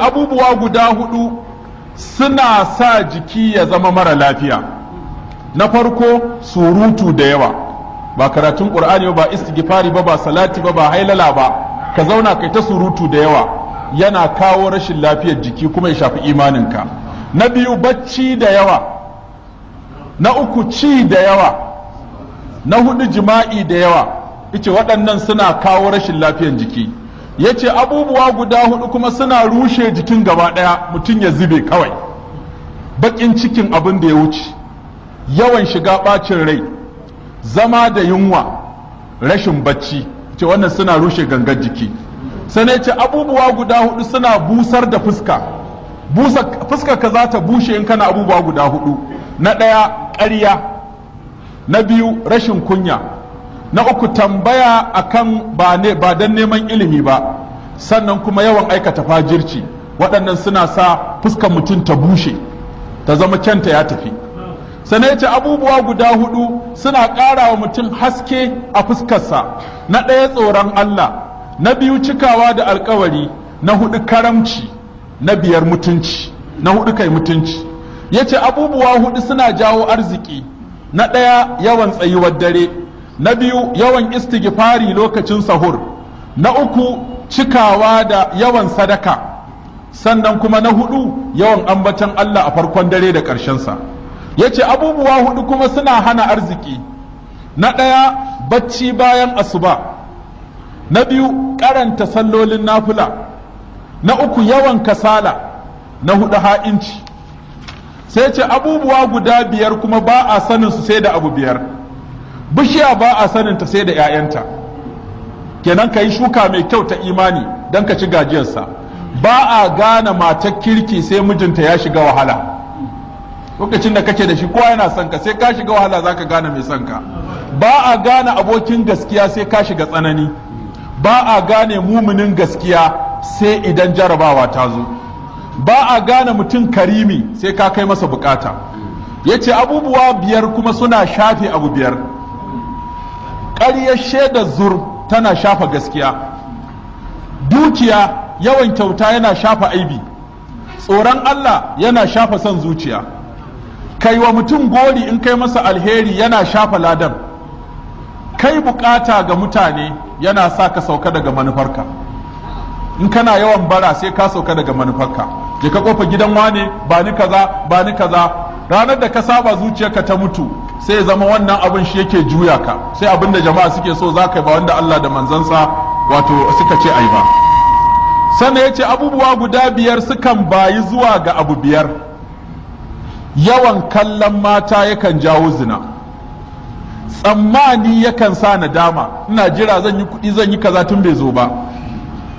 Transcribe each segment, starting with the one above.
Abubuwa guda hudu suna sa jiki ya zama mara lafiya. Na farko, surutu da yawa, ba karatun Qur'ani ba, istighfari ba, ba salati ba, ba hailala ba, ka zauna kai ta surutu da yawa, yana kawo rashin lafiyar jiki kuma ya shafi imaninka. Na biyu, bacci da yawa. Na uku, ci da yawa. Na hudu, jima'i da yawa. Ice waɗannan suna kawo rashin lafiyar jiki. Ya ce abubuwa guda hudu kuma suna rushe jikin gaba ɗaya, mutum ya zube kawai: baƙin cikin abin da ya wuce, yawan shiga ɓacin rai, zama da yunwa, rashin bacci. Ce wannan suna rushe gangar jiki. Sannan ce abubuwa guda hudu suna busar da fuska. Busa fuska ka za ta bushe in kana abubuwa guda hudu: na ɗaya, ƙarya; na biyu, rashin kunya; na uku, tambaya akan ba ne ba don neman ilimi ba; sannan kuma yawan aikata fajirci. Waɗannan suna sa fuskar mutum ta bushe, ta zama kyanta ya tafi. Sannan ce abubuwa guda hudu suna ƙara wa mutum haske a fuskarsa: na ɗaya, tsoron Allah; na biyu, cikawa da alkawari; na hudu, karamci; na biyar, mutunci, na hudu kai, mutunci. Ya ce abubuwa hudu suna jawo arziki: na ɗaya, yawan tsayuwar dare; na biyu, yawan istighfari lokacin sahur; na uku, cikawa da yawan sadaka; sannan kuma na hudu, yawan ambaton Allah a farkon dare da ƙarshensa. Ya ce abubuwa hudu kuma suna hana arziki: na ɗaya, bacci bayan asuba; na biyu, karanta sallolin nafila; na uku, yawan kasala; na hudu, ha'inci. Sai ce abubuwa guda biyar kuma ba a sanin su sai da abu biyar: bishiya ba a sanin ta sai da 'ya'yanta, kenan ka yi shuka mai kyau ta imani don ka ci gajiyarsa. Ba a gane matar kirki sai mijinta ya shiga wahala. Lokacin da kake da shi, kowa yana son ka, sai ka shiga wahala zaka gane mai son ka. Ba a gane abokin gaskiya sai ka shiga tsanani. Ba a gane muminin gaskiya sai idan jarabawa ta zo. Ba a gane mutum karimi sai ka kai masa bukata. Ya ce abubuwa biyar kuma suna shafe abu biyar: ƙaryar shaidar zur tana shafa gaskiya, dukiya, yawan kyauta yana shafa aibi, tsoron Allah yana shafa son zuciya, kai wa mutum gori in kai masa alheri yana shafa ladan, kai bukata ga mutane yana sa ka sauka daga manufarka. In kana yawan bara, sai ka sauka daga manufarka. Je ka kofa gidan wane, ba ni kaza, ba ni kaza. Ranar da ka saba, zuciyarka ta mutu, sai ya zama wannan abin shi yake juya ka, sai abin da jama'a suke so za ka yi, ba wanda Allah da manzansa wato suka ce ai ba. Sannan ya ce abubuwa guda biyar sukan bayi zuwa ga abu biyar: yawan kallon mata yakan jawo zina, tsammani yakan sa nadama, ina jira zan yi kuɗi, zan yi kaza, tun bai zo ba;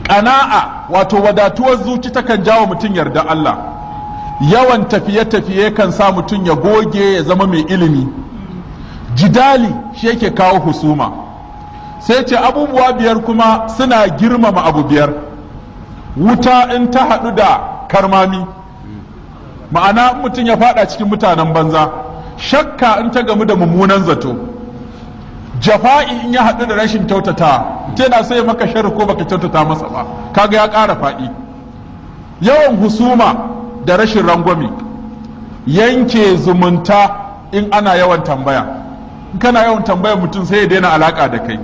ƙana'a, wato wadatuwar zuci, takan jawo mutum yarda Allah; yawan tafiye-tafiye kan sa mutum ya goge, ya zama mai ilimi; jidali shi yake kawo husuma. Sai ce abubuwa biyar kuma suna girmama abu biyar: wuta in ta haɗu da karmami, ma'ana mutum ya fada cikin mutanen banza; shakka in ta gamu da mummunan zato; jafa'i in ya haɗu da rashin kyautata, na sai maka sharri ko baka kyautata masa ba, kaga ya ƙara faɗi; yawan husuma da rashin rangwame; yanke zumunta in ana yawan tambaya, in kana yawan tambayar mutum sai ya daina alaka da kai.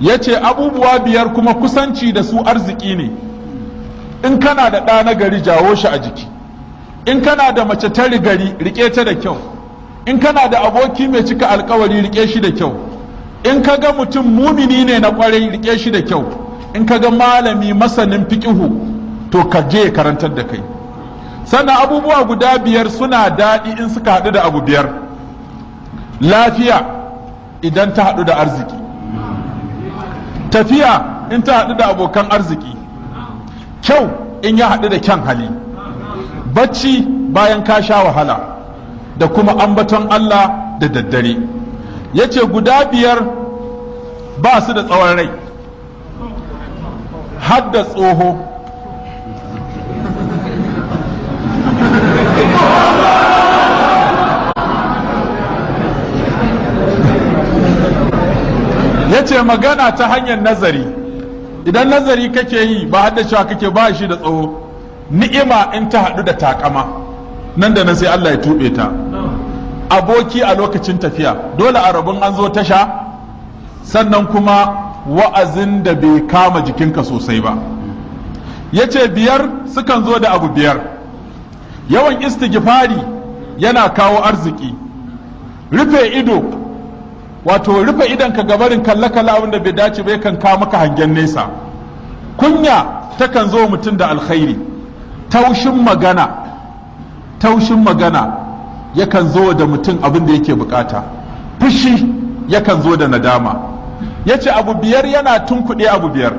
Ya ce abubuwa biyar kuma kusanci da su arziki ne: in kana da ɗa na gari, jawo shi a jiki; in kana da mace ta gari, rike ta da kyau; in kana da aboki mai cika alkawari, rike shi da kyau; in ka ga mutum mumini ne na kwarai, rike shi da kyau; in ka ga malami masanin fiqihu, to ka je karantar da kai. Sannan abubuwa guda biyar suna daɗi in suka haɗu da abu biyar: lafiya idan ta haɗu da arziki, tafiya in ta haɗu da abokan arziki, kyau in ya haɗu da kyan hali, bacci bayan ka sha wahala, da kuma ambaton Allah da daddare. Ya ce guda biyar ba su da tsawon rai, har da tsoho. Ya ce magana ta hanyar nazari, idan nazari kake yi ba haddacewa kake ba, shi da tsawo. Ni'ima in ta haɗu da takama, nan da nan sai Allah ya tuɓe ta. Aboki a lokacin tafiya, dole a rabun an zo tasha. Sannan kuma wa'azin da bai kama jikinka sosai ba. Yace biyar sukan zo da abu biyar: yawan istighfari yana kawo arziki, rufe ido, wato rufe idon ka gabarin kalle-kalle abin da bai dace ba, yakan kawo maka hangen nesa, kunya takan zo mutum da alkhairi, taushin magana yakan zo da mutum abin da yake bukata, fushi yakan zo da nadama. Yace abu biyar yana tunkuɗe abu biyar: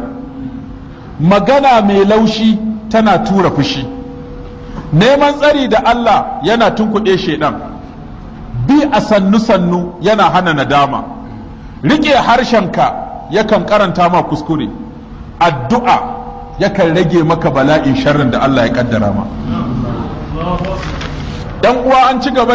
magana mai laushi tana tura fushi, neman tsari da Allah yana tunkuɗe shaidan, bi a sannu-sannu yana hana nadama, riƙe harshenka yakan karanta ma kuskure, addu'a yakan rage maka bala'in sharrin da Allah ya kaddara ma. Dan uwa, an ci gaba.